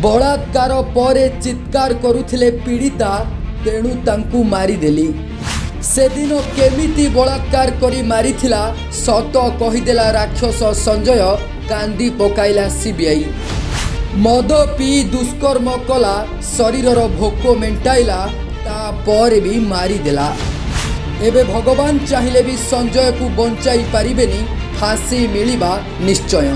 ବଳାତ୍କାର ପରେ ଚିତ୍କାର କରୁଥିଲେ ପୀଡ଼ିତା, ତେଣୁ ତାଙ୍କୁ ମାରିଦେଲି। ସେଦିନ କେମିତି ବଳାତ୍କାର କରି ମାରିଥିଲା, ସତ କହିଦେଲା ରାକ୍ଷସ ସଞ୍ଜୟ। କାନ୍ଦି ପକାଇଲା ସିବିଆଇ। ମଦ ପିଇ ଦୁଷ୍କର୍ମ କଲା, ଶରୀରର ଭୋକ ମେଣ୍ଟାଇଲା, ତାପରେ ବି ମାରିଦେଲା। ଏବେ ଭଗବାନ ଚାହିଁଲେ ବି ସଞ୍ଜୟକୁ ବଞ୍ଚାଇ ପାରିବେନି, ଫାଶୀ ମିଳିବା ନିଶ୍ଚୟ।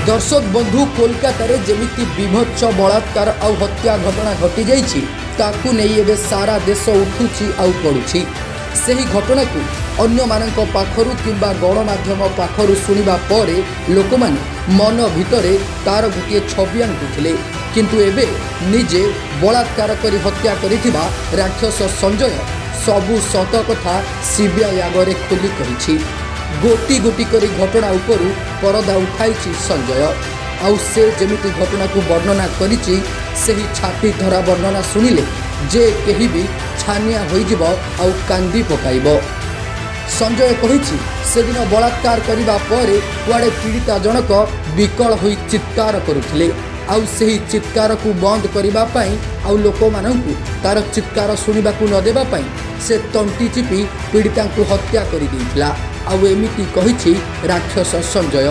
ଦର୍ଶକ ବନ୍ଧୁ, କୋଲକାତାରେ ଯେମିତି ବୀଭତ୍ସ ବଳାତ୍କାର ଆଉ ହତ୍ୟା ଘଟଣା ଘଟିଯାଇଛି, ତାକୁ ନେଇ ଏବେ ସାରା ଦେଶ ଉଠୁଛି ଆଉ ପଡ଼ୁଛି। ସେହି ଘଟଣାକୁ ଅନ୍ୟମାନଙ୍କ ପାଖରୁ କିମ୍ବା ଗଣମାଧ୍ୟମ ପାଖରୁ ଶୁଣିବା ପରେ ଲୋକମାନେ ମନ ଭିତରେ ତାର ଗୋଟିଏ ଛବି ଆଙ୍କୁଥିଲେ। କିନ୍ତୁ ଏବେ ନିଜେ ବଳାତ୍କାର କରି ହତ୍ୟା କରିଥିବା ରାକ୍ଷସ ସଞ୍ଜୟ ସବୁ ସତ କଥା ସିବିଆଇ ଆଗରେ ଖୋଲି କହିଛି। ଗୋଟି ଗୋଟି କରି ଘଟଣା ଉପରୁ ପରଦା ଉଠାଇଛି ସଞ୍ଜୟ। ଆଉ ସେ ଯେମିତି ଘଟଣାକୁ ବର୍ଣ୍ଣନା କରିଛି, ସେହି ଛାତି ଧରା ବର୍ଣ୍ଣନା ଶୁଣିଲେ ଯେ କେହି ବି ଛାନିଆ ହୋଇଯିବ ଆଉ କାନ୍ଦି ପକାଇବ। ସଞ୍ଜୟ କହିଛି, ସେଦିନ ବଳାତ୍କାର କରିବା ପରେ କୁଆଡ଼େ ପୀଡ଼ିତା ଜଣକ ବିକଳ ହୋଇ ଚିତ୍କାର କରୁଥିଲେ। ଆଉ ସେହି ଚିତ୍କାରକୁ ବନ୍ଦ କରିବା ପାଇଁ ଆଉ ଲୋକମାନଙ୍କୁ ତାର ଚିତ୍କାର ଶୁଣିବାକୁ ନ ଦେବା ପାଇଁ ସେ ତଣ୍ଟି ଚିପି ପୀଡ଼ିତାଙ୍କୁ ହତ୍ୟା କରିଦେଇଥିଲା। ଆଉ ଏମିତି କହିଛି ରାକ୍ଷସ ସଞ୍ଜୟ,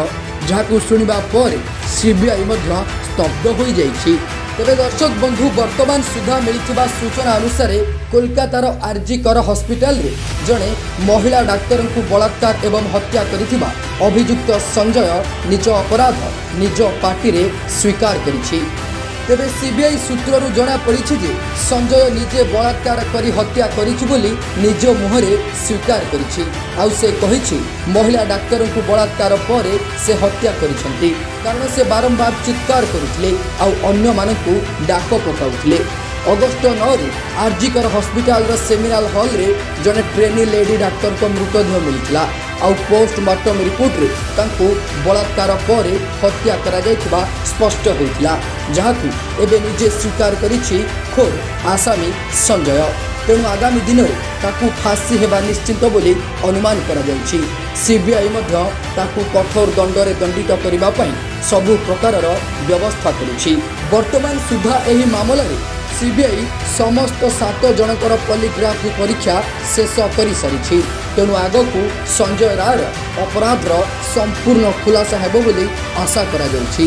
ଯାହାକୁ ଶୁଣିବା ପରେ ସିବିଆଇ ମଧ୍ୟ ସ୍ତବ୍ଧ ହୋଇଯାଇଛି। ତେବେ ଦର୍ଶକ ବନ୍ଧୁ, ବର୍ତ୍ତମାନ ସୁଦ୍ଧା ମିଳିଥିବା ସୂଚନା ଅନୁସାରେ କୋଲକାତାର ଆର୍ଜି କର ହସ୍ପିଟାଲରେ ଜଣେ ମହିଳା ଡାକ୍ତରଙ୍କୁ ବଳାତ୍କାର ଏବଂ ହତ୍ୟା କରିଥିବା ଅଭିଯୁକ୍ତ ସଞ୍ଜୟ ନିଜ ଅପରାଧ ନିଜ ପାଟିରେ ସ୍ୱୀକାର କରିଛି। ତେବେ ସିବିଆଇ ସୂତ୍ରରୁ ଜଣାପଡ଼ିଛି ଯେ ସଞ୍ଜୟ ନିଜେ ବଳାତ୍କାର କରି ହତ୍ୟା କରିଛି ବୋଲି ନିଜ ମୁହଁରେ ସ୍ୱୀକାର କରିଛି। ଆଉ ସେ କହିଛି, ମହିଳା ଡାକ୍ତରଙ୍କୁ ବଳାତ୍କାର ପରେ ସେ ହତ୍ୟା କରିଛନ୍ତି, କାରଣ ସେ ବାରମ୍ବାର ଚିତ୍କାର କରୁଥିଲେ ଆଉ ଅନ୍ୟମାନଙ୍କୁ ଡାକ ପକାଉଥିଲେ। ଅଗଷ୍ଟ 9ରେ ଆର୍ଜିକର ହସ୍ପିଟାଲର ସେମିନାଲ ହଲରେ ଜଣେ ଟ୍ରେନି ଲେଡି ଡାକ୍ତରଙ୍କ ମୃତଦେହ ମିଳିଥିଲା। ଆଉ ପୋଷ୍ଟମର୍ଟମ ରିପୋର୍ଟରେ ତାଙ୍କୁ ବଳାତ୍କାର ପରେ ହତ୍ୟା କରାଯାଇଥିବା ସ୍ପଷ୍ଟ ହୋଇଥିଲା, ଯାହାକୁ ଏବେ ନିଜେ ସ୍ୱୀକାର କରିଛି ଖୋଦ୍ ଆସାମୀ ସଞ୍ଜୟ। ତେଣୁ ଆଗାମୀ ଦିନରେ ତାକୁ ଫାଶୀ ହେବା ନିଶ୍ଚିତ ବୋଲି ଅନୁମାନ କରାଯାଉଛି। ସିବିଆଇ ମଧ୍ୟ ତାକୁ କଠୋର ଦଣ୍ଡରେ ଦଣ୍ଡିତ କରିବା ପାଇଁ ସବୁ ପ୍ରକାରର ବ୍ୟବସ୍ଥା କରୁଛି। ବର୍ତ୍ତମାନ ସୁଦ୍ଧା ଏହି ମାମଲାରେ ସିବିଆଇ ସମସ୍ତ 7 ଜଣଙ୍କର ପଲିଗ୍ରାଫ ପରୀକ୍ଷା ଶେଷ କରିସାରିଛି। ତେଣୁ ଆଗକୁ ସଞ୍ଜୟ ରାୟର ଅପରାଧର ସମ୍ପୂର୍ଣ୍ଣ ଖୁଲାସା ହେବ ବୋଲି ଆଶା କରାଯାଉଛି।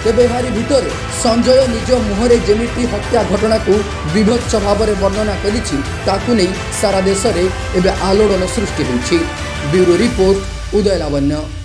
ତେବେ ଏହାରି ଭିତରେ ସଞ୍ଜୟ ନିଜ ମୁହଁରେ ଯେମିତି ହତ୍ୟା ଘଟଣାକୁ ବୀଭତ୍ସ ଭାବରେ ବର୍ଣ୍ଣନା କରିଛି, ତାକୁ ନେଇ ସାରା ଦେଶରେ ଏବେ ଆଲୋଡ଼ନ ସୃଷ୍ଟି ହୋଇଛି। ବ୍ୟୁରୋ ରିପୋର୍ଟ, ଉଦୟ ଲାବଣ୍ୟ।